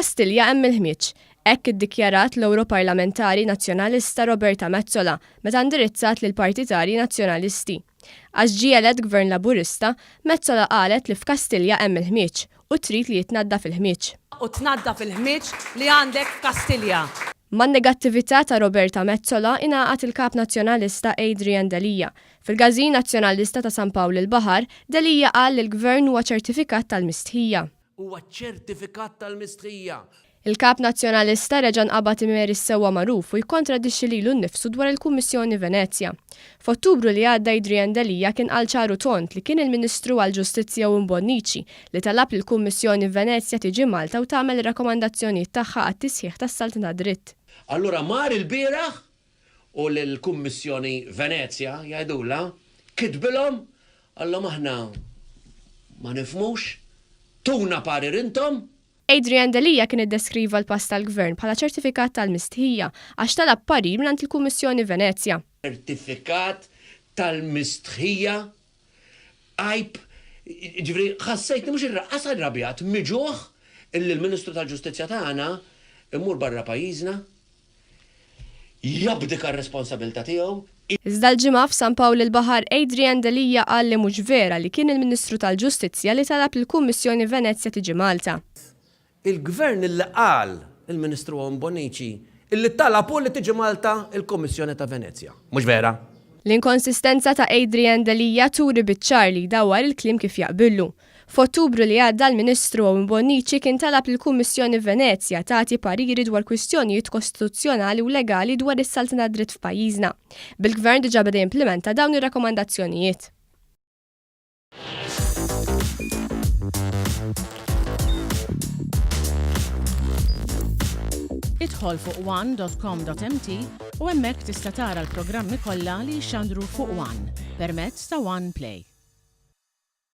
F'Kastilja hemm il-ħmieġ. Hekk iddikjarat l-Ewroparlamentari Nazzjonalista Roberta Metsola meta indirizzat lill-partitarji Nazzjonalisti. Għax ġie elett Gvern Laburista, Metsola qalet li f'Kastilja hemm il-ħmieġ u trid li jitnaddaf il-ħmieġ. U tnaddaf il-ħmieġ li għandek f'Kastilja. Man-negattività ta' Roberta Metsola ingħaqad il-Kap Nazzjonalista Adrian Delia. Fil-Każin Nazzjonalista ta' San Pawl il-Baħar, Delia qal li l-Gvern huwa ċertifikat tal-mistħija. Huwa ċertifikat tal-mistħija. Il-Kap Nazzjonalista reġa' nqabad imeri s-sewwa magħruf u jikkontradixxi lilu nnifsu dwar il-Kummissjoni Venezja. F'Ottubru li għadda Adrian Delia kien qal ċar u tond li kien il-Ministru għall-Ġustizzja Owen Bonnici li talab li l-Kummissjoni Venezja tiġi Malta u tagħmel ir-rakkomandazzjonijiet tagħha għat-tisħiħ tas-saltna tad-dritt. Allura mar ilbieraħ u lill-Kummissjoni Venezja jgħidulha, kitbilhom, qallhom aħna ma nifhmux, tuna parir intom. Adrian Delia kien iddeskriva l-pass tal-Gvern bħala ċertifikat tal-mistħija għax talab parir mingħand il-Kummissjoni Venezja. Ċertifikat tal-mistħija, għajb, jiġifieri ħassejtni mhux irraqqas arrabjat, miġugħ illi l-Ministru tal-Ġustizzja tagħna imur barra pajjiżna jabdika r-responsabilità tiegħu. Iżda l-Ġimgħa f'San Pawl il-Baħar Adrian Delia qal li mhux vera li kien il-Ministru tal-Ġustizzja li talab lill-Kummissjoni Venezja tiġi Malta. Il-Gvern illi qal, il-Ministru Owen Bonnici, illi talab hu li tiġi Malta il-Kummissjoni ta' Venezja. Mhux vera? L-inkonsistenza ta' Adrian Delia turi biċ-ċar li jdawwar il-kliem kif jaqbillu. F'Ottubru li għadda l-Ministru Owen Bonnici kien talab lill-Kummissjoni Venezja tagħti pariri dwar kwistjonijiet kostituzzjonali u legali dwar is-saltna tad-dritt f'pajjiżna. Bil-Gvern diġà beda jimplimenta dawn ir-rakkomandazzjonijiet. Idħol fuq one.com.mt u hemmhekk tista' tara l-programmi kollha li jixxandru fuq One permezz ta' One Play.